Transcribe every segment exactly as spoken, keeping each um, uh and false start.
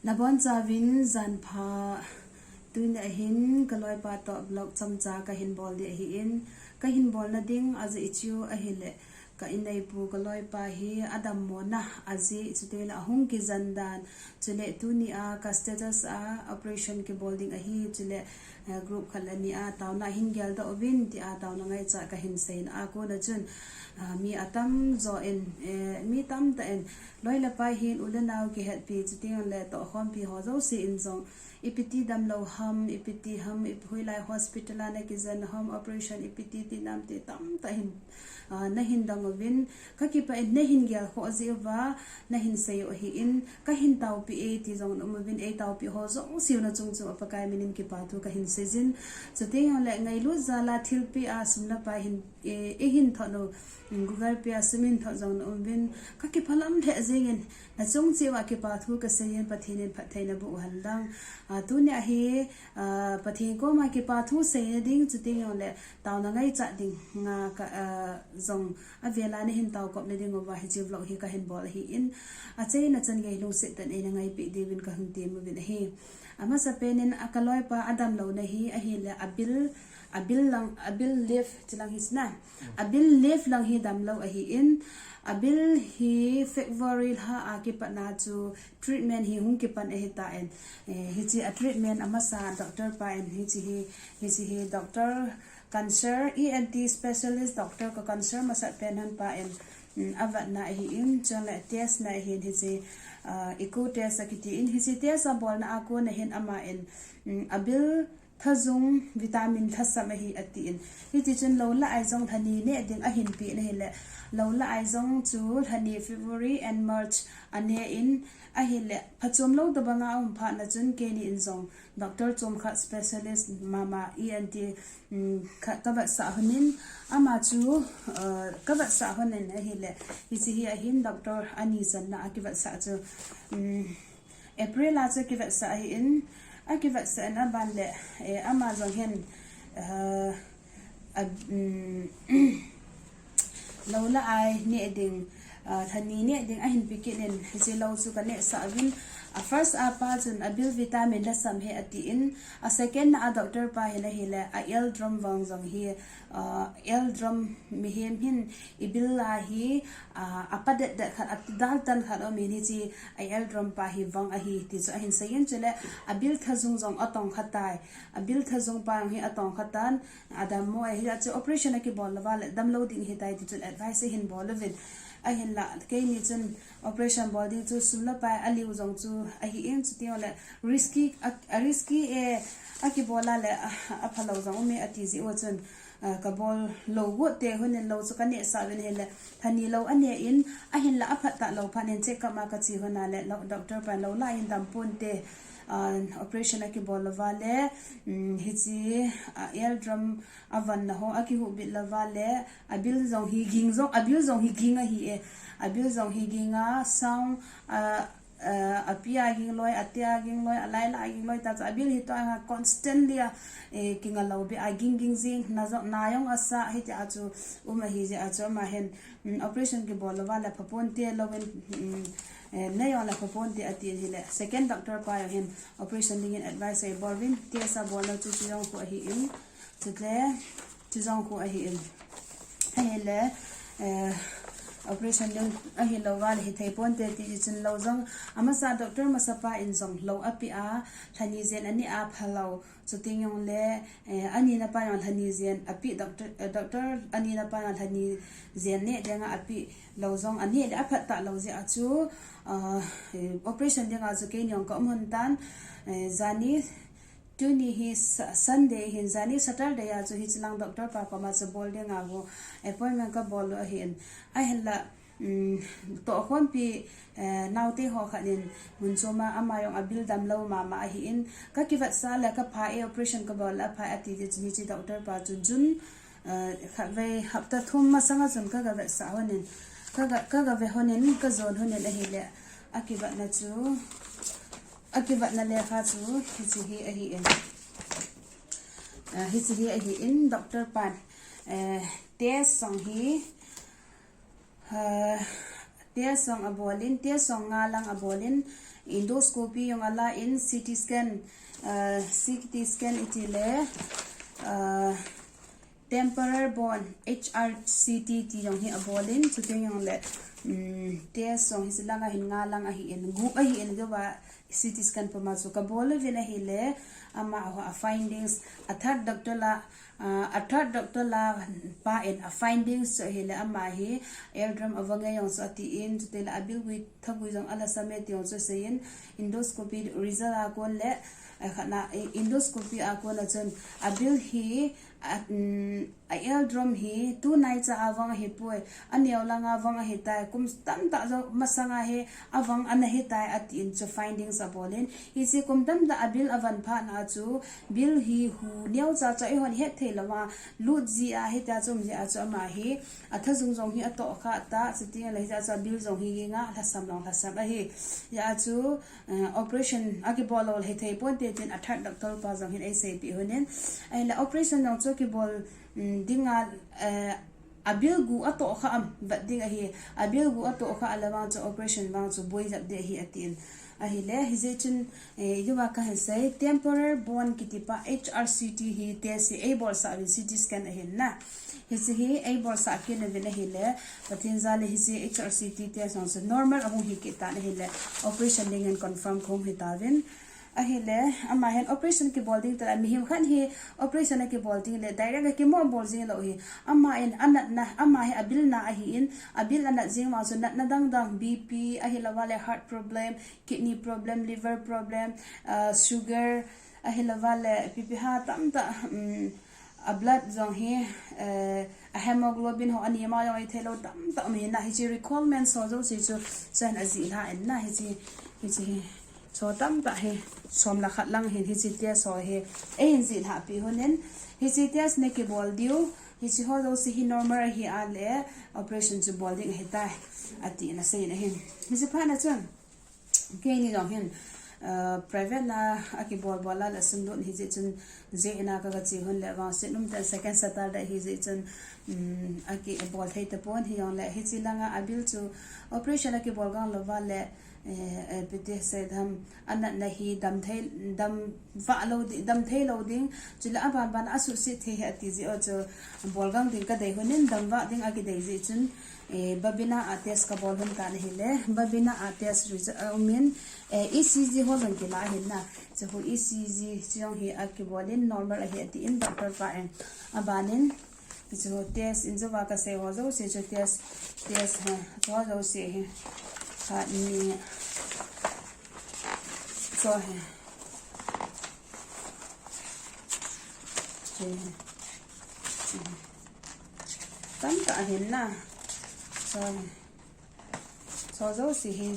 Nabonchauvin janpha. Tuni ahin kaloipa toh vlog chomcha kahin bol ding ahin, kahin bolna ding ajeh chu ahile ka inneipu kaloipa hi adammona ajeh, chuteng le ahung kijen dan, chule tuni a ka status a operation kibol ding ahi, chule, eh, group khat le ni a taona hin geldoh uvin tia taona ngaicha kahin seina a kona chun, ah, mi atamjo in, eh, mi tamtah in, loi le pai hin u le nao kihetpi, chuteng le tohkhompi ho jouse in jong, ipi ti damlou ham, ipi ti ham, ipi hoilai hospital a nakijen ham, operation ipi ti ti nam ti tamtah hin, ah, nahin dong uvin, kakipah in nahin gelkhoh jeh uva, nahin sei u ahin, kahin taopi e ti jong na um uvin, eitaopi ho jouse u nachung chunga Pakai minin kipathu kahin seijin. Chuteng le ngailut jal a thilpeh a sum le pai hin, eh, eihin thot u, Google Pay a sum hin thot jong na um uvin, kakipah lam lheh jengin, nachung cheh uva kipathu kaseiyin, Pathen in phatthei naboh u henlang. Ah, tuni ahi, ah, Pathen koma kipathu seina ding, chuteng le taona ngaicha ding nga ka, ah, jong avel a nahin taokop na ding uva hiche vlog hi kahin bol ahin, achaina chan gei lungset tah in eina ngaipeh diuvin kahung tem uvin ahi. Amasapen in a kaloipa adamlouna hi ahile abil, abil lang, abil left chilang hi sina. Abil left lang hi damlou ahin, abil hi February lha a kipatna chu treatment hi hung kipan ahitan. Eh, hiche a treatment amasa doctor pa in hiche hi, hiche hi doctor cancer, E N T specialist doctor ka cancer masat pen hon pa in, mm, avetna ahin, chule test na ahin hiche, ah, echo test akiti in, hiche test abolna a kona hin ama in, mm, abil thajung vitamin lhasam ahi atin. Hiti chun lou la ai jong lhani neh ding ahin peh in ahile, lou la ai jong chu lhani February and March aneh in ahile, phachom lou tobang a aum phat na chun keini in jong doctor chom khat specialist mama E N T, mm, khat kavetsah hon in, ama chu, uh, kavetsah hon in ahile, hiche hi ahin doctor ani jenna a kivetsah chu, mm, April a chu kivetsah ahin, akivetsah in aban le, eh, ama jong hin, uh, a, mm, lou la ai neh ding, ah, lhani neh ding ahin peh kit in, hiche lou chu kaneh sah uvin. A first a pa chun abil vitamin lhasam ahi atin, a second na a doctor pa hin ahile a eardrum vang jong hi, ah, eardrum mihem hin ibil a hi, ah, apa det det khat, adaltan khat aum in hiche a eardrum pa hi vang ahi ti chu ahin seiyin, chule abil thajung jong atong kha tai, abil thajung pa jong hi atong kha tan, adammo ahi, achu operation akibol louva le damlou ding ahitai ti chun advice ahin bol uvin. Ahinla keini chun operation bol ding chu sum le pai aliu jong chu ahin, chuteng le risky, a, a risky e, akibol a le, a, aphalou jong um e ati jeh u chun, a, kabol lou got te hon in lou chu kaneh sah uvin ahile, lhani lou aneh in, ahinla aphat talou phat in check up a kache hon a le, lou, doctor pan lou la in dam ponte, a, operation akibol louva le, um, hiche, a, eardrum avon na ho akihuhbit louva le, abil jong hi ging jong, abil jong hi ging ahi e. Abil jong hi ging a, sound, a, a, api a ging loi, ate a ging loi, alai la a ging loi, ta chu abil hi toh a constantly a, eh, kinga lou beh a ging ging jing, na jong, na jong asa, hiti a chu um ahi jeh a chu ama hin, mm, operation kibol louva le phaponte lou in, mm, eh, na jong le phaponte atin ahile. Second doctor pa jong hin operation ding in advice eibol uvin, test abolna chu chu jong khu ahin, chule, chu jong khu ahin. Ahile, eh, operation ding ahi louva le hithei ponte ti chun lou jong, amasa doctor masa pa in jong lou apeh a, lhani jen aneh a phalou, chuteng jong le, eh, ani na pa jong lhani jen apeh doctor, eh, doctor ani na pa jong lhani jen neh ding a apeh lou jong aneh le aphat talou jeh a chu, ah, eh, operation ding a chu keini jong ka um hon tan, eh, jani Tuni hi Sa-, Sunday hin, jani Saturday a chu hichelang doctor pa koma chu bol ding a gu appointment kabol u ahin. Ahinla, um, tohkhompi, eh, naote ho khat in mun chom a ama jong abil damlou mama ahin. Kakivetsah le kapha e, operation kabol le apha e ati jeh chun hiche doctor pa chu June, eh, khatvei hapta thum masang a chun kaga vetsah hon in. Kaga, kaga ve hon in, kajon hon in ahile. Akivetna chu Akivetna lekha chu hiche hi ahin. Ah, hiche hi ahin, doctor pan, eh, test jong hi, ah, Test jong abolin, test jong nga lang abolin, endoscopy jong ala in, C T scan, uh, C T scan itile, uh, temporal bone, H R C T ti jong hi abolin, chuti jongle, um, test jong hi silanga hin nga lang ahin, gup ahin, ajoa C T scan pama chu kabol uvin ahile, amaho a findings, a third doctor la, Ah, a third doctor la pa in a findings chu ahile ama hi eardrum avang e jong chu atin, chutile abil gui thagui jong alhasam e ti jong chu aseiyin, endoscopy result a kon le, eh, khatna, eh, endoscopy a kon a chun abil hi, a, mm, a eardrum hi tunaicha avang ahipoi, aneo langa vang ahitai, kum tamtah jong masanga hi avang ana hitai atin chu findings abolin, hiche kum tamtah abil avang phat na chu, Bil hi hu neocha chu eihon het thei lou a, lut ji a, hitia chu um ji a chu ama hi, a thajung jong hi atoh kha ta, chuti le hitia chu bil jong hi ging a, lhasam jong lhasam ahi. Hijeh a chu, eh, operation akibol lou hithei ponte tin a third doctor pa jong hin eiseipeh un in. Ahile operation jong chu kibol, mm, ding a, eh, Abil gu atoh kha am, vet ding ahi. Abil gu atoh kha ale vang chu operation vang chu boi jep ding ahi atin. Ahile, hijeh chun, eh, iva kahin sei, temporal bone kiti pa H R C T hi test hi eibolsah uvin C T scan ahin na. Hiche hi eibolsah kit uvin ahile, Pathen jal le hiche H R C T test jong chu normal ahung hi kit tan ahile, operation dingin confirm kahung hi tauvin. Ahile, ama hin operation kibol ding tah, mihem khat hi operation akibol ding le, direct akimo bol jing lou hi. Ama in anatna, ama hi abil na ahin, abil anat jing vang chu natna dang dang, B P, ahilouva le heart problem, kidney problem, liver problem, ah, sugar, ahilouva le B P ha tamtah, um, A blood jong hi, eh, a hemoglobin ho ani ma jong ithei lou tamtah um ahin na, hiche requirement ho jouse chu, chu hin ajih lha in na, hiche, hiche hi, chu tamtah hi, som le khat lang hin, hiche test ho hi, eihin jih lhah peh un in, hiche test nakibol diu, hiche ho jouse hi normal ahi a le, operation chu bol ding ahitai, atin asei in ahin. Hiche phat na chun, Keini jong hin, ah, private na akibol bol a le sum lut hijeh chun jeh in a ka, kache hon le vang sin um ten second Saturday hijeh chun, um, akibol thei tapon hijongle hiche langa abil chu operation akibol gang louva le, eh, eh, ipi ti sei dam anatna hi dam thei, dam vah lou ding, dam thei lou ding, chule aban ban a suhset thei ahi ati jeh u chu bol gang ding kadei hon in dam vah ding akidei jeh chun, Eh, Babina a test kabol hon tan ahile, Babina a test result a um in, eh, E C G ho jong kila ahin na. Chu hu E C G chu jong hi akibol in normal ahi atin doctor pa in. Aban in, chu test in jouva kasei ho jouse chu test, test hi, chu ho jouse hi. Khat ni, chu hi. Chu hi. Chu hi. Tamtah ahin na. Chu hi. Chu jouse hi,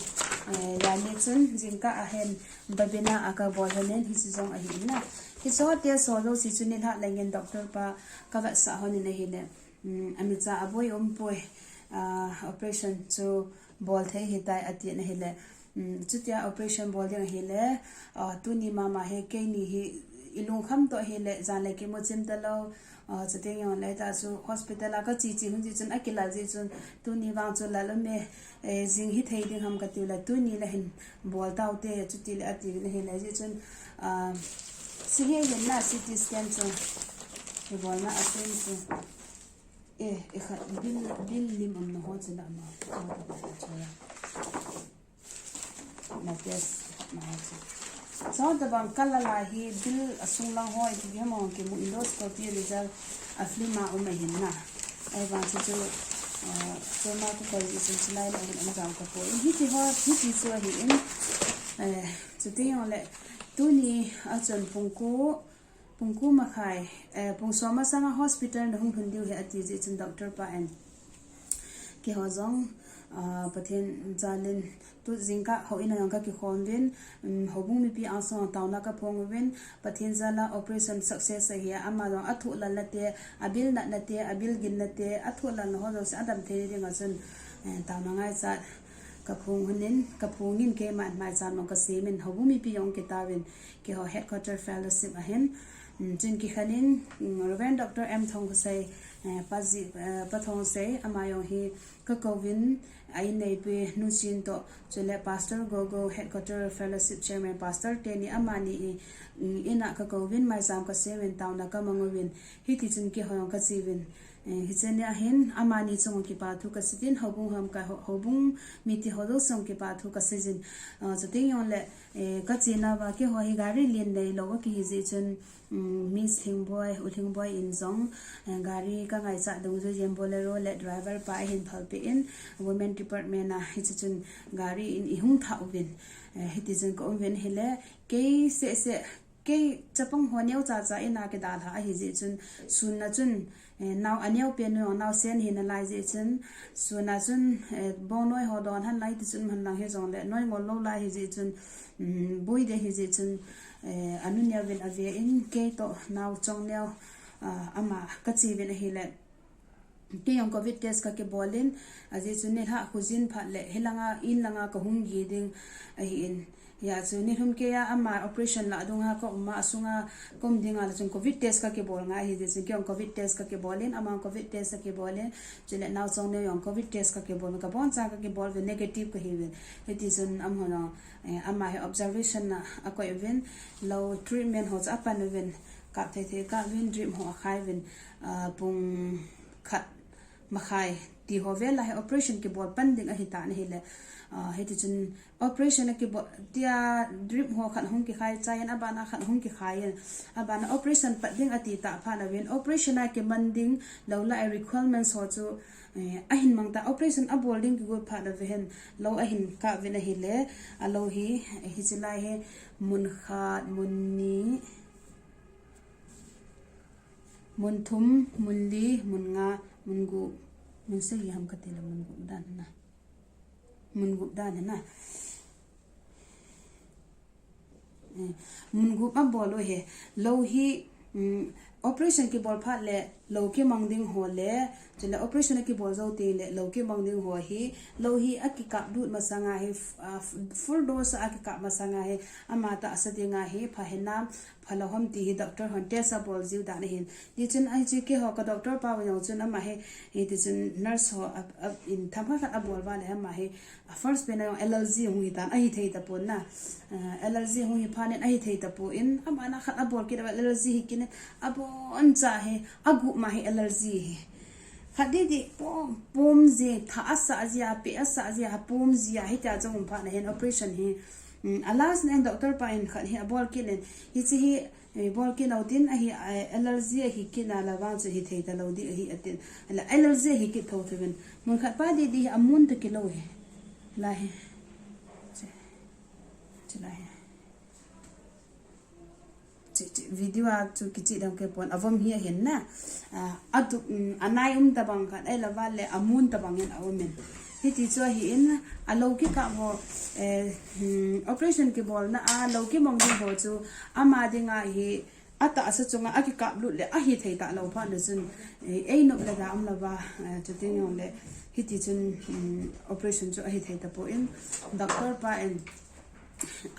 eh, jani chun jingkah a hin Babina a kabol hon in hiche jong ahin na. Hiche ho test ho jouse chu nilhah lengin doctor pa kavetsah hon in ahile, um, amicha aboi umpoi, ah, operation chu bol thei ahitai atin ahile, um, chutia operation bol ding ahile, ah, tuni mama hi keini hi ilungkham toh ahile, jan le kimu chim talou, ah, chuteng jongle ta chu hospital a kache che hon jeh chun akilal jeh chun tuni vang chu lal um e, eh, jing hithei ding ham katiu le tuni le hin bol taute chuti le ati le hin le jeh chun, ah, hiche hin na C T scan chu kibolna a pen chu. Eh, eh, khat bil, bil lim umna ho chu la ma. Na test na ho chu. Chutabang kalal a hi bil asung lang ho ipi ham hung kimu endoscopy result a film a um ahin na. Ahivang chu chu, eh, chu ma kakoi jeh chun chulai la hin um jao tapon. Hiti ho, hiti chu ahin, eh, chuti jongle tuni a chun pung ko Pung ko makhai, eh, pung som masanga hospital nahung lhun diu ahi ati jeh chun doctor pa in. Keiho jong, ah, Pathen jal in tu jingkah houin a jong kakikhom uvin, um, houbung mipi angsung taona kaphong uvin, Pathen jal a operation success ahi a, ama jong athoh lalna te, abil natna te, abil ginna te, athoh lalna ho jouse adam thei ding a chun, eh, taona ngaichat kaphong hon in, kaphong in keima maicham jong kasem in, houbung mipi jong kitauvin, Keiho headquarter fellowship ahin, mm, chun kikhen in, mm, Reverend Doctor M Thongkhosei, eh, pa ji, eh, pa Thongsei, ama jong hi kakouvin, a inneipi Nu Chin toh, chule Pastor Gogo, Headquarter Fellowship Chairman Pastor teni amani in, mm, ina kakouvin, maicham kasemin, taona kamanguvin, hitichun keiho jong kacheuvin. Eh, hiche nia hin amani chunga kipa thu kaseijin, houbung ham ka ho-, houbung mite ho jouse chunga kipa thu kaseijin. Ah, chuteng jongle, eh, kachenauva keiho hi gari lien neilou kahi jeh chun, um, Miss Lhingboi, U Lhingboi in jong, eh, gari kangaichat dungjuiyin Bolero le driver pa ahin phalpeh in, women department a, hitichun gari in ihung thah uvin. Eh, hitichun kaum uvin ahile, kei seh seh, kei chapang ho neocha cha ina kidalha ahi jeh chun, sun a chun, eh, nao aneopen nu jong naosen hi nalai jeh chun, sun a chun, eh, bongnoi ho don hen lang hitichun man lang hijongle, noi ngol lou lai ahi jeh chun, um, boi ding ahi jeh chun, eh, anu neovin ave in, kei toh naochong neo, ah, ama kacheuvin ahile, kei jong Covid test kakibolin, ajeh chu nilhah khojin phat le, hilanga, in langa kahung gei ding ahin. Hijeh chun nilhum keiya ama operation lah dunga kaum a, asunga kaum dinga le chun Covid test kakibol ngai ahi jeh chun kei jong Covid test kakibolin, ama Covid test kakibolin, chule naochong neo jong Covid test kakibol, kaboncha kakibol uvin negative kahiuvin. Hitichun amaho jong, eh, ama hi observation a akoi uvin, lou treatment ho chu apan uvin, kap thei thei kap uvin, drip ho akhai uvin, ah, pung khat makhai ti ho vel a hi operation kibol pan ding ahitan ahile, ah, hitichun operation akibol tia drip ho khat hung kikhai chai in, abana khat hung kikhai in, abana operation pat ding ati tah phat uvin, operation a kiman ding lou lai requirements ho chu, eh, ahin mang ta, operation abol ding kigot phat uva hin lou ahin kap uvin ahile, alou hi, eh, hiche lai hi mun khat, mun ni, mun thum, mun li, mun nga, mun gup, mun sagi ham kati le mun gup dan na. Mun gup dan na. Eh, mun gup abol u hi. Lou hi, um, operation kibol phat le, lou kimang ding ho le, chule operation akibol jou teng le, lou kimang ding ho hi, lou hi akikap lut masanga hi, f-, ah, f-, full dose akikap masanga hi, ama tahsa dinga hi, pha hinam, phalou ham ti hi doctor hon test abol jiu dan ahin. Tichun ahi chu keiho ka doctor pa jong chun ama hi, hitichun nurse ho a, a, in themkhat khat abol uva le ama hi, a first pen a jong allergy hung hitan ahithei tapon na. Ah, allergy hung hi phat in ahithei tapon, abana khat abol kit uva allergy hi kit in aboncha hi, agup ma hi allergy hi. Khat didi pom, pom ji, tha asah ji, apeh asah ji, apom ji, hitia jong um phat na hin operation hi. Um, a last na doctor pa in khat hi abol kit in, hiche hi, eh, bol kit lou tin ahi, eh, allergy ahi kit na la vang chu hithei talou di ahi atin. Ala allergy ahi kit thou thou in. Mun khat pa didi hi amun ta kilou hi. Lai hi. Che. Che lai hi. Che, che, video a chu kiche dam kei pon, avom hi ahin na. Ah, atu, um, anai um tabang khat, ahilou vale, amun tabang in aum in. Hiti chu ahin, alou kikap ho, eh, um, operation kibolna a, lou kimang ding ho chu, ama dinga hi, atahsa chunga akikap lut le, ahithei talou phat na chun, eh, einop le da um lou va, eh, chuteng jongle, hiti chun, um, operation chu ahithei tapon, doctor pa in,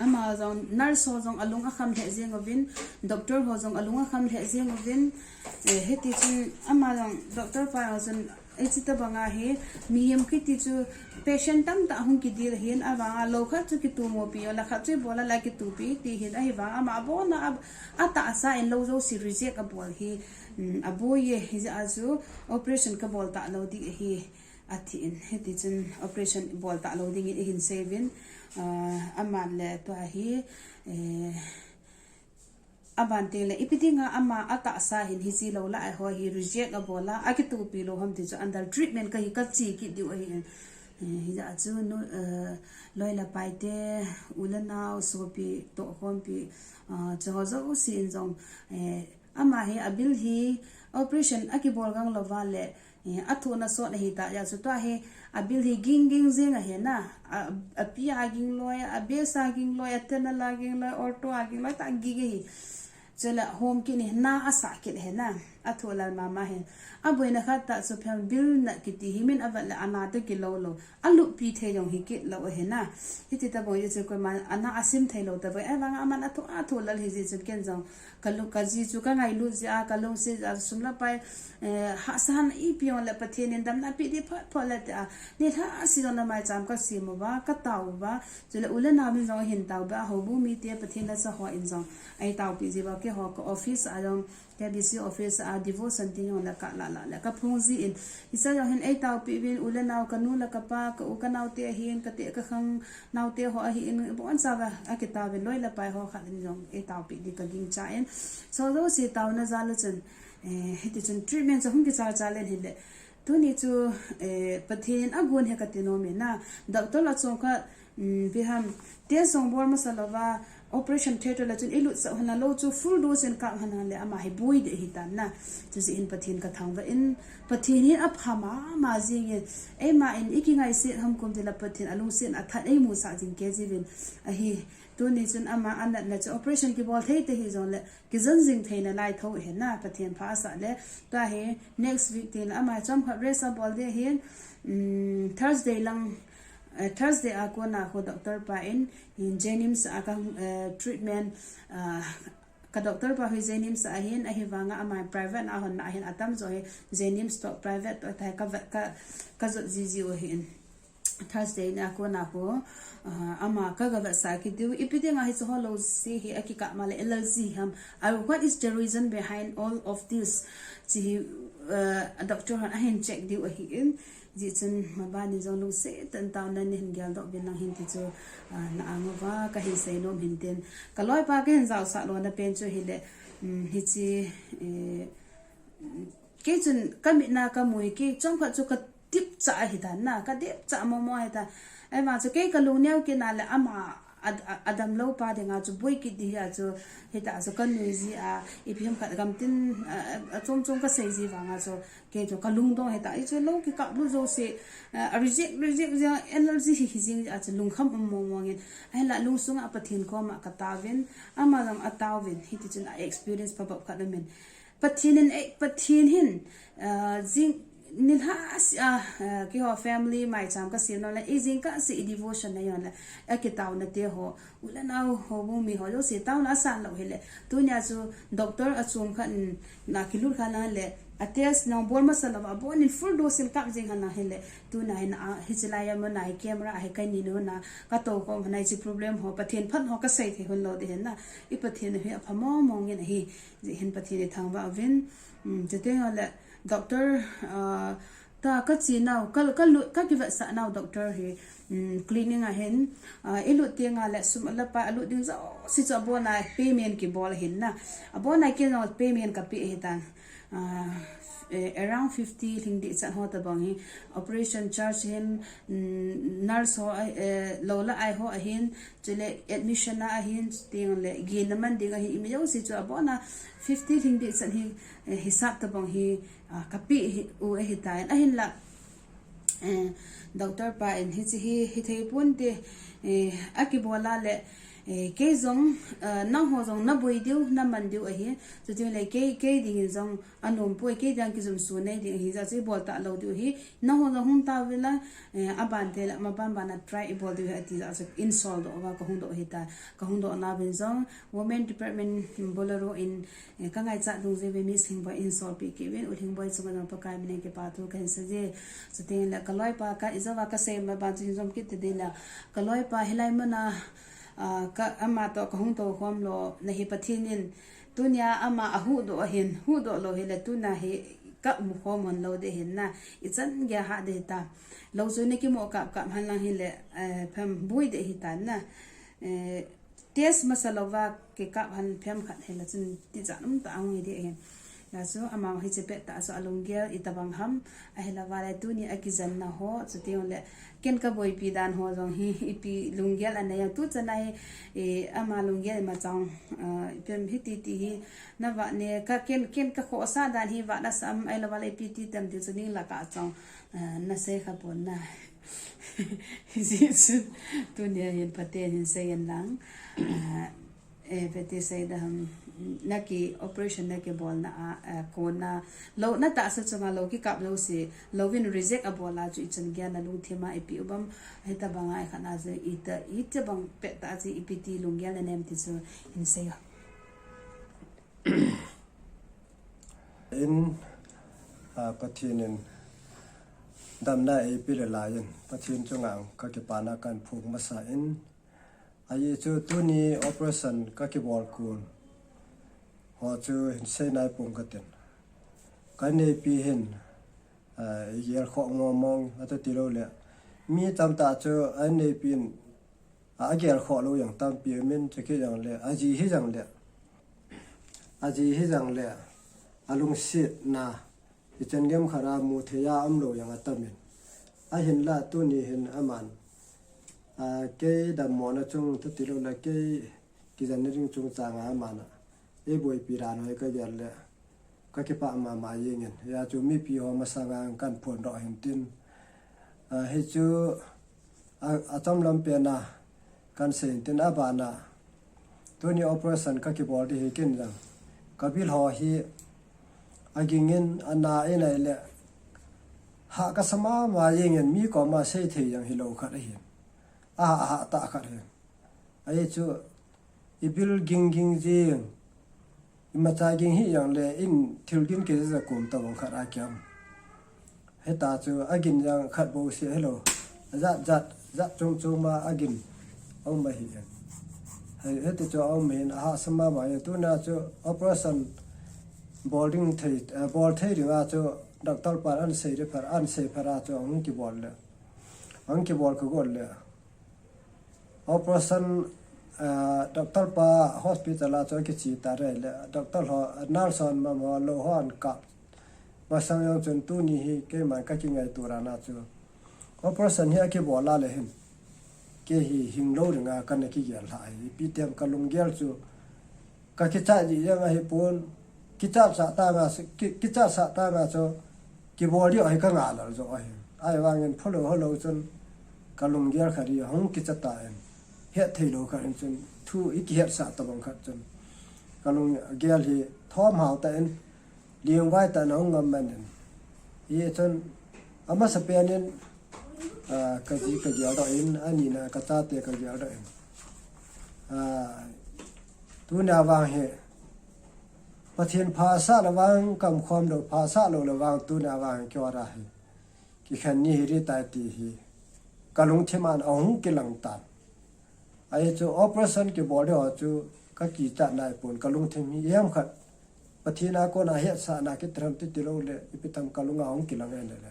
Ama jong, nurse ho jong alung akham lheh jeng uvin, doctor ho jong alung akham lheh jeng uvin, eh, hiti chun ama jong, doctor pa jong chun, eh, hiche tabanga hi, mihem kiti chu patient tamtah hung kidel ahin, avanga lou khat chu kitumopi, la khat chu ibola la kitupi, ti hin ahivang, ama abona a, atahsa in lou jouse reject abol hi, um, aboi e, hijeh a chu operation kabol talou ding ahi. Atin, hiti chun operation bol talou dingin eihin seiyuvin, ah, aman le tua hi, eh, aban teng le, ipi dinga ama atahsa hin hiche lou lah a ho hi reject abol a, akitupi lou ham ti chu under treatment kahi kache kit diu ahi. Eh, hijeh a chu nu, eh, loi le pai te, u le nao, sopi, tohkhompi, ah, chu ho jouse in jong, eh, Ama hi abil hi operation akibol gang louva le, eh, athohna sot ahitah jeh chun tua hi abil hi ging ging jeng ahi na, a, api a ging loi, a base a ging loi, a tenal a ging loi, ortho a ging loi, tah ging ahi. Chule hom kit in na asah kit ahi na. Athu lal mama hin. Aboina khat tah chu phem bill na kiti hi min avat le ana te kilou lou. Alup pi thei jong hi kit lou ahi na. Hiti tabang hi chu koima ana asim thei lou tabang. Ahivang aman athu, athu lal hi jeh chun ken jong. Ka lu, ka ji chu ka ngailut jeh a, ka lungset jeh a, sum le pai, eh, hahsa hon ipi jong le Pathen in damna pe ding phat phat le tia. Nilhah seh jong na maicham ka sem uva, ka tao uva. Chule u le nao min jong ahin tao uva, houbung mite Pathen lhacha ho in jong. Ei taopi jeh uva keiho ka office a jong. K B C office a devotion ti jong le ka la la le ka phong jin. Hiche jong hin ei taopi uvin u le nao ka nu le ka pa ka u ka naote ahin ka teh ka khang naote ho ahin boncha uva akitao uvin loi le pai ho khat in jong ei taopi ding ka gingchan. Chule jouse taona jal a chun, eh, hiti chun treatment chu hung kichal chal in hile. Tuni chu, eh, Pathen agon ahi kati nom e na. Doctor la chom khat, um, ipi ham, test jong bol masa louva, operation theatre la chun ilut sah hon lou chu full dose in kap hon le ama hi boi ding ahi tan na. Chujeh hin Pathen ka thangvah in, Pathen hi apha mama jing in, eima in iki ngaiset ham kum tile Pathen alungset in athat eimusah jing kei jiuvin ahi. Tuni chun ama anatna chu operation kibol thei te hijong le, kijon jing theina lai tho ahi na, Pathen pha asah le. Tua hi next week tin ama chomkhat rest abol ding ahin, um, Thursday lang, eh, Thursday a kona khu doctor pa in, in JNIMS a ka, eh, treatment, ah, ka doctor pa hi JNIMS a ahin, ahivanga ama private a honna ahin atamjo hi JNIMS to private to tai ka, ka, ka jot jiji u ahin. Thursday ni a kona khu, ah, ama ka gavetsah kit diu. Ipi dinga hiche ho jouse hi akikap ma le allergy ham. Ah, what is the reason behind all of this? Hiche hi, ah, doctor hon ahin check diu ahin. Hijeh chun maban in jong lungset tah in taona nei hin geldoh uvin lang hin ti chu, ah, na anga uva kahin seinom hin tin. Ka loipa kahin jaosah lona pen chu hile, um, hiche, eh, kei chun ka mit na ka mu hi kei chomkhat chu ka dipcha ahi tan na, ka dipcha momo ahi tan. Ahivang chu kei ka lungneo kit na le ama a, a, adam lou pa dinga chu boi kit ding ahi chu, hita chu ka nui ji a, ipi ham khat gam tin, a, a, achom chom ka sei ji vanga chu, kei chu ka lungdong ahi tan, hichu lou kikap lut jouse, a, a reject, reject jing, allergy hi, hi jing a chu lungkham um mong mong in, ahinla lungsung a Pathen koma ka taovin, ama jong ataovin, hiti chun a experience phabep khat um in. Pathen in, eh, Pathen hin, ah, jing, nilhah seh a, ah, keiho family maicham ka sem nom le, i jingkah seh i devotion na jong le, akitaona te ho, u le nao houbung mi ho jouse taona asan lou hile. Tunia chu doctor achom khat in na kilut kha na le, a test nabol masa louva, abon in full dose in kap jing hon na hile. Tunia hin a, hiche lai a mun a hi camera a hi ka ni nu na, ka tou khom hon na hiche problem ho, Pathen phat ho ka sei thei hon lou ding hin na, i Pathen hi apha mong mong in ahi. Hijeh hin Pathen i thangvah uvin, um, chuteng le doctor, ah, ta ka che nau, ka, ka lut, ka kivetsah nau doctor hi, um, clinic a hin, ah, i lut teng le sum le pai alut ding jouse chu abon a payment kibol ahin na. Abon a kei jong payment ka pe ahi tan. Ah, eh, around fifty lhing ding chan ho tabang hi, operation charge hin, um, nurse ho, eh, lou le ai ho ahin, chule admission a ahin, chuteng le gin na man ding ahin, imi jouse chu abon a fifty lhing ding chan hi, eh, hisap tabang hi, ah, ka pe hi, u ahi tan, ahinla, eh, doctor pa in hiche hi, hithei ponte, eh, akibol a le, eh, kei jong, eh, nangho jong na boi diu, na man diu ahi, chuteng le kei, kei ding in jong, anom poi, kei dinga kijumso nei ding ahi, jeh chu i bol talou diu ahi, nangho jong hung tao uvin lang, eh, aban te le, maban ban a try i bol diu ahi, ati jeh chu in sol doh uva, ka hung doh ahi tan, ka hung doh na uvin jong, Women Department Bolero in, eh, ka ngaichat dungjui uva Miss Lhingboi in solpeh kit uvin, U Lhingboi chunga jong Pakai min in kipa thu kahin sei e, chuteng le ka loipa ka ijou va ka sei maban chu hin jom kit ding le, ka loipa hilai mun a, ah, ka ama toh ka hung tou khom lou, na hi Pathen in, Tunia ama ahuhdoh ahin, huhdoh lou hile tunia hi ka umkhom hon lou ding ahin na, ichan geiya hah ding ahitai. Lou chu na kimo kap kap hen lang hile, eh, phem boi ding ahitan na. Eh, test masa louva kikap hen phem khat hile chun tijat umtah ahung hi ding ahin. Hijeh chun ama hiche pettah chu alunggel itobang ham, ahilouva le tuni akijenna ho, chuteng le, ken ka boipi dan ho jong hi, ipi lunggel anei em tuchan a hi, eh, ama lunggel ima chang, ah, ipi ham hiti ti hi, na vat ne, ka ken, ken ka khohsah dan hi vat nasa em, ahilouva le ipi ti tem ti chu ning laka chang, ah, na sei kha pon na. Hijeh chun, tunia hin phaten hin sei in lang, ah, Eh, vete sei da ham, na ki operation na kibol na a, eh, kona, lou na tahsa chunga lou kikap lou se, lou vin reject abol a chu ichan gei a na lungthim a ipi u ham, hitabang a ikhat na chu ita, hitabang pet ta chu ipi ti lunggel na nem ti chu hin sei o. In, ah, Pathen in damna eipe le laiyin, Pathen chunga kakipana kahin phong masa in, ahi chu tuni operation kakibol kon ho chu hin sei nai pong katin. Ka inneipi hin, ah, igel khoh mong mong ati lou le. Mi tamtah chu a inneipi in, a, agel khoh lou jong tampi umin, chukit jong le, aji hi jong le. Aji hi jong le, alungsetna, ichan gei khat a mu thei a um lou jong atamin. Ahinla tuni hin aman, a, kei dammona chung ati lou le, kei kijen na ding chungchang a aman a eiboipi dan ho hi kagel le, kakipah mama jengin. Hia chu mipi ho masanga kahin phondoh hin tin. A, hi chu a, achom lam pen a kahin sei hin tin, abana tuni operation kakibol di hi kin jong, ka bil ho hi aging in ana in ahile, hah kasa mama jengin, mi koma sei thei jong hilou khat ahi. Aha, aha tah khat hi. Ahi chu, ibil ging ging jing, imacha ging hi jong le, in thil ging kei ja kum tabang khat a kiam. Hita chu agin jong khat bou se hilou. Jat jat, jat chung chung ma agin. Aum ahi. Hei, hiti chu aum hin, aha sa mama jeng, tuna chu operation bol ding thei, eh, bol thei ding a chu doctor pan ahin sei di phat, ahin sei phat a chu ahung kibol le. Ahung kibol kagot le. Operation, ah, doctor pa hospital a chu akiche ta rei le, doctor ho, nurse hon mama ho, lou hon kap. Masang jong chun tuni hi keiman kakingaito dan a chu, operation hi akibol a le hin, kei hi hing lou dinga kana kigel lha hi, ipi tem kalunggel chu, kakichat ji jeng ahipon, kichat sah tanga, ki, kichat sah tanga chu, kibol diu ahi kanga lal jo ahi. Ahivangin phalou halou chun, kalunggel khat hi ahung kicha tan. Het thei lou khat in chun, thu ikihetsa tabang khat chun, kalunggel hi thom hao tan, lingvai tah in ahung ngam man in. Hichun, amasa pen in, ah, kaji kagel doh in, anina kachate kagel doh in. Ah, tuna vang hi, Pathen phasah na vang, kamkhom lou phasah lou na vang, tuna vang hi kio ra hi. Kikhen ni hi ri tai ti hi. Kalungthim a ahung kilang tan. Ahi chu operation kibol di ho chu kakichat nai pon, kalungthim hi ihem khat. Pathen a kona hetsahna kiti ham titi lou le, ipi tam kalunga ahung kilang e le le.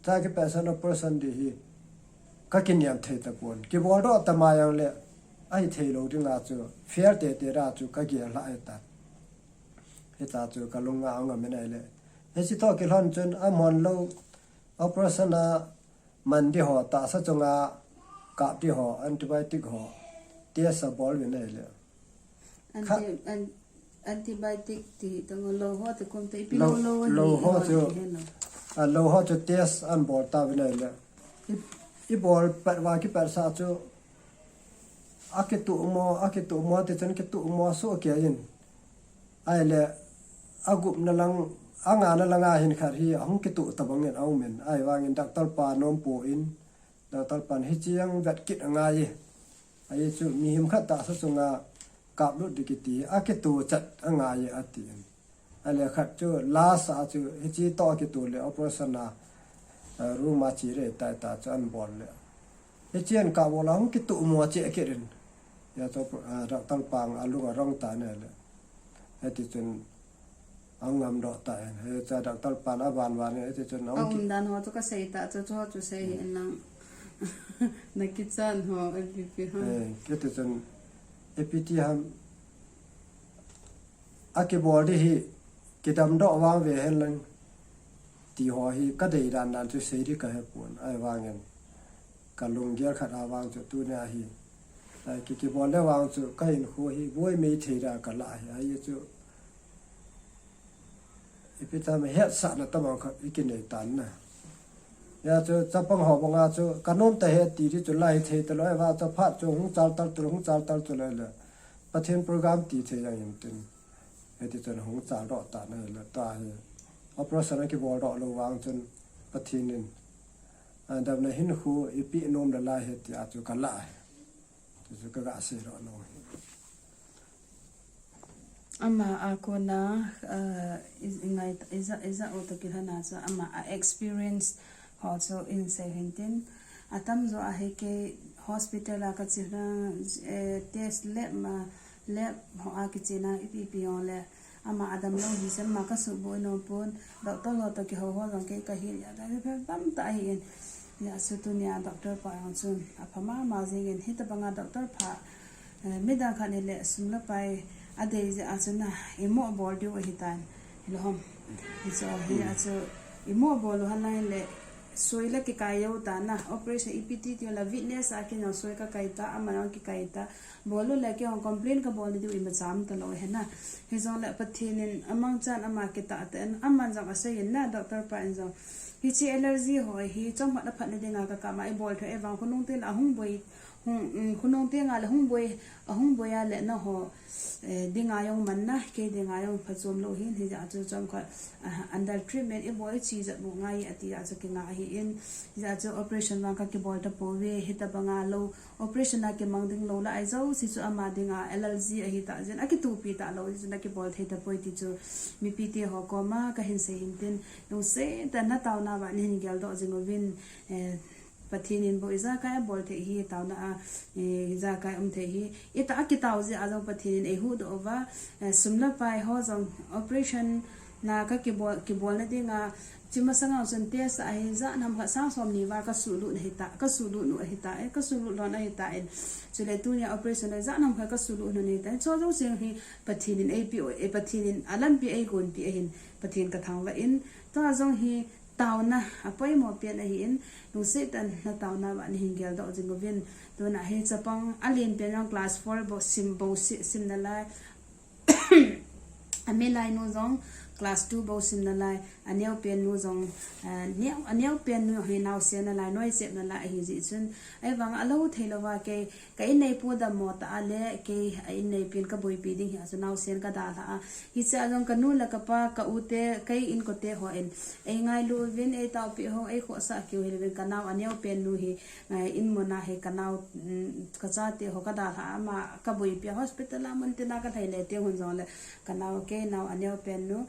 Cha kipehsah na operation di hi kakiniam thei tapon. Kibol doh tama jong le, ahithei lou dinga chu, fail tete ra chu kagel lha e ta. Hita chu kalunga ahung ngam e le. Hiche toh kilhon chun amahon lou operation a man di ho, tahsa chunga kap di ho, antibiotic ho, test abol uvin ahile. Kha- Anti-, an-, antibiotic ti tang lou ho te kum te ipi lou, lou, lou lou ho ho chu, ti hen lo. A, lou ho chu test ahin bol tauvin ahile. I, ibol pet uva kipehsah chu, akituh mo, akituh mo, ti chun kituh mo soh kei in. Ahile, agupna lang, angana langa hin khat hi, ahung kituh tabang in aum in. Ahivangin doctor pa nompo in, doctor pan hiche jong vet kit angai e. Ahi chu, mihem khat tahsa chunga kaplut di kiti, akituh chat angai e, ati in. Ahile khat chu, last a chu, hiche toh akituh le, operation a, eh, room a che re tai ta chu ahin bol le. Hiche ahin kap bol a, ahung kituh mo cheh kit in. Hia chu, ah, doctor pang alung arong tan ahile. Hiti chun ahung ngam doh tan. Hiche doctor pan avan van in, hiti chun ahung ki- Aumdan ho chu kasei ta chu, chu ho chu sei hi nang. Na kichat ho, ipi ipi ho. Eh, hiti chun ipi ti ham. Akibol di hi, kidam doh vang ve hen lang, ti ho hi kadei dan dan chu sei di kahe pon, ahivangin kalunggel khat a vang chu tunia hi, ai, ki, kibol le vang chu kahinkho hi boi mei thei da kalah hi, ahi chu ipi tam hetsahna tabang khat ikinei tan na. Hia chu chapang ho banga chu kanom ta he ti di chu lai thei talou, ahivang chu phat chu hung chal tal tu, hung chal tal tu le le. Pathen program ti thei jeng in tin. Hiti chun hung chal doh ta na le ta hi. Operation a kibol doh lou vang chun Pathen in, a, damna hinkho eipeh nom nalai ahi ti a chu ka lah ahi. Ti chu ka ga sei doh nom ahi. Ama a kona, ah, i, i ngai, i ja, i ja u toh kilhon a chu ama a experience ho chu in sei hin tin. Atamjo a hi kei hospital a ka che na, eh, test lab ma, lab ho a kiche na ipi ipi jong le. Ama adam lou hi sem ma ka suboi nom pon. Doctor ho toh kihou ho jong kei ka hil a, ka hil phem tam ta ahi in. Hijeh a chu tunia doctor pa jong chun apha mama jeng in, hitabang a doctor pha, eh, midang khat in le sum le pai adei jeh a chun na, imo bol diu ahi tan. Hilou ham. Hichu hi a chu imo bol u henlang le soi le kikai jou ta na, operation ipi ti ti la witness a kin jong soi ka kai ta, ama jong kikai ta. Bol u le kei jong complain ka bol na diu imacha um talou ahi na. Hijong le Pathen in amangchan ama kitah tah in, aman jong asei in na, doctor pa in jong. Hiche allergy ho hi chomkhat aphat na dinga ka kap a, i bol thei e vang khonung teng le ahung boi, hung, um, khonung teng a le hung boi, ahung boi a le na ho, eh, dinga jong man na, kei dinga jong phachom lou hin, hijeh a chu chomkhat, ah, under treatment i bol i che jat bu ngai ati a chu kinga ahi in, hijeh a chu operation vang ka kibol ta pouve, hitabang a lou, operation a kimang ding lou lah a jouse chu ama dinga allergy ahi tah jeh in, akitupi talou jeh chun akibol thei tapoi ti chu mipi te ho koma ka hin sei hin tin, lungset tah in na taona uva nei hin geldoh jing uvin, eh, Pathen in bou ijakai abol thei hi, taona a, eh, ijakai um thei hi, itah a kitao jeh a jong Pathen in eihuhdoh uva, eh, sum le pai ho jong operation na ka kibol, kibol na dinga, Chu masanga chun test a hi jat ham khat sang som ni val ka sulut ahi ta, ka sulut nu ahi ta, eh, ka sulut lhon ahi ta in. Chule tunia operation a jat ham khat ka sulut nu ahi ta. Chu jouse hi Pathen in eipeh u, eh, Pathen in alampi eigonpi ahin, Pathen ka thangvah in. Tua jong hi taona apoimo pen ahi in, lungset tah in na taona uva nei hin geldoh jing uvin. Tuna hi chapang alen pen jong class four bou sim, bou si, sim nalai. Amilai nu jong class two bou sim nalai, aneo pen nu jong, eh, neo, aneo pen nu hi naosen nalai, noichep nalai ahi jeh chun. Ahivang a lou thei louva kei, ka inneipu dammo tah a le, kei a inneipi in ka boipi ding hi a chu naosen ka dalha a. Hiche a jong ka nu le ka pa, ka u te, kei inkote hon, ei ngailu uvin, ei taopi hon, ei khohsah keu hih uvin, ka nao aneo pen nu hi, eh, in mun a hi ka nao, mm, ka chate ho ka dalha a, ama ka boipi a, hospital a mun tina ka lhai le teng hun jong le ka nao, kei nao aneo pen nu,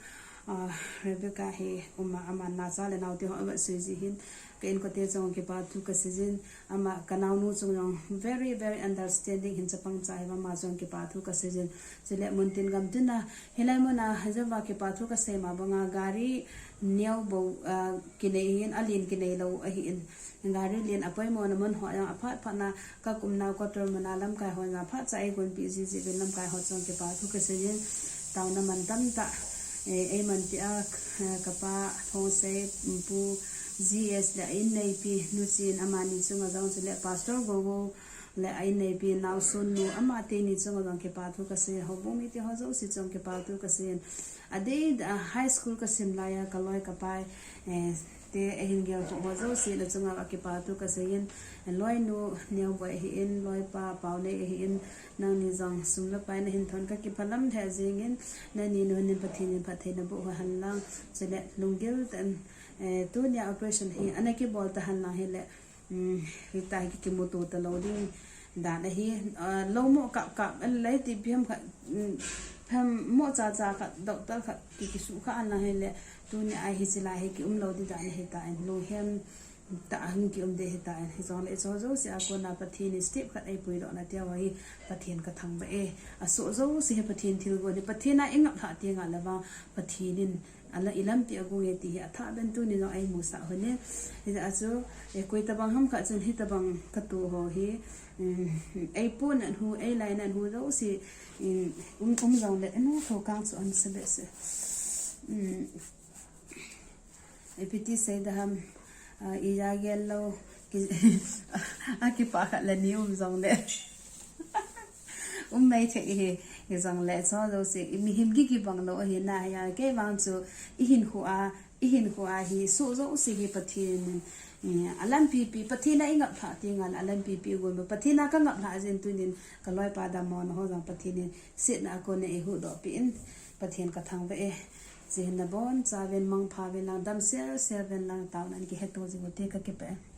ah, Rebecca hi um a, ama naocha le naote ho avat sui jeh hin, ka inkote chunga kipa thu ka sei jin, ama ka naonu chunga jong very, very understanding hin chapang cha hi, ama chunga kipa thu ka sei jin, chule mun tin gam tin a, hilai mun a, hijeh a kipa thu ka sei ma banga gari neo bou, ah, kinei hin, alen kinei lou ahi in. Gari len apoimo na mun ho jong aphat phat na ka kum nau ka tul mun a lamkai ho jong aphat cha eigonpi jiji uvin lamkai ho chunga kipa thu ka sei jin. Taona man tamtah, eh, eiman ti a, eh, ka pa Thongsei, Pu G S le a inneipi Nu Chin amani chunga jong chule Pastor Gogo le a inneipi naosun nu amateni chunga jong kipa thu ka sei, houbung mite ho jouse chunga kipa thu ka sei. Adeh, ah, high school ka sim lai a, ka loi ka pai, eh, te, eh, hin gel kho ho jouse le chunga a kipa thu ka sei in, loi nu Neoboi ahi in, loi pa Paonei ahi in, nangni jong sum le pai na hin thon ka kipah lam lheh jing in, nangni nu hin Pathen in phatthei na boh u hen lang, chule lunggil tah in, eh, tunia operation hi ana kibol ta hen lang hile, um, hita hi kimuto talou ding dan ahi, ah, lou mo kap kap, an lei ti phem khat, um, phem mo cha cha khat, doctor khat ki, kisukha an lang hile, tunia hi chilai hi kium lou ding dan ahi ta in, lunghem tah a hung kium ding ahi ta in, hijongle hiche jouse a kona Pathen in step khat eipuidoh na tia hi Pathen ka thangvah e, asoh jouse hi Pathen thilgon hi Pathen a i ngap lhah teng le vang Pathen in Ala i lampi a gu nge ti hi athah ben tuni jong eimusah u hite. Hijeh a chu, eh, koi tabang ham khat chun hitabang ka tu ho hi, um, eipu nan hu, eilainat hu jouse, um, um, um jongle, enu tho kang chu an se be se. Um, ipi ti sei da ham, ah, i ja gel lou, ki, a kipa khat le ni um jongle. Um mai thei hi, hijongle, chu jouse, i mihem gigi bang lou ahi na, hia, kei vang chu, i hinkho a, i hinkho a hi, soh jouse hi Pathen in, Alampipi, Pathen a i ngap lhah ti ngal, alampipi gon ba, Pathen a ka ngap lhah jin tunin, ka loipa dammo na ho jong Pathen in, sitna a kon in ei huhdoh peh in, Pathen ka thangvah e. Hiche hin nabon chauvin mangpha uvin lang, damsel sel uvin lang, taona in kihetto jing ute, ka kipah e.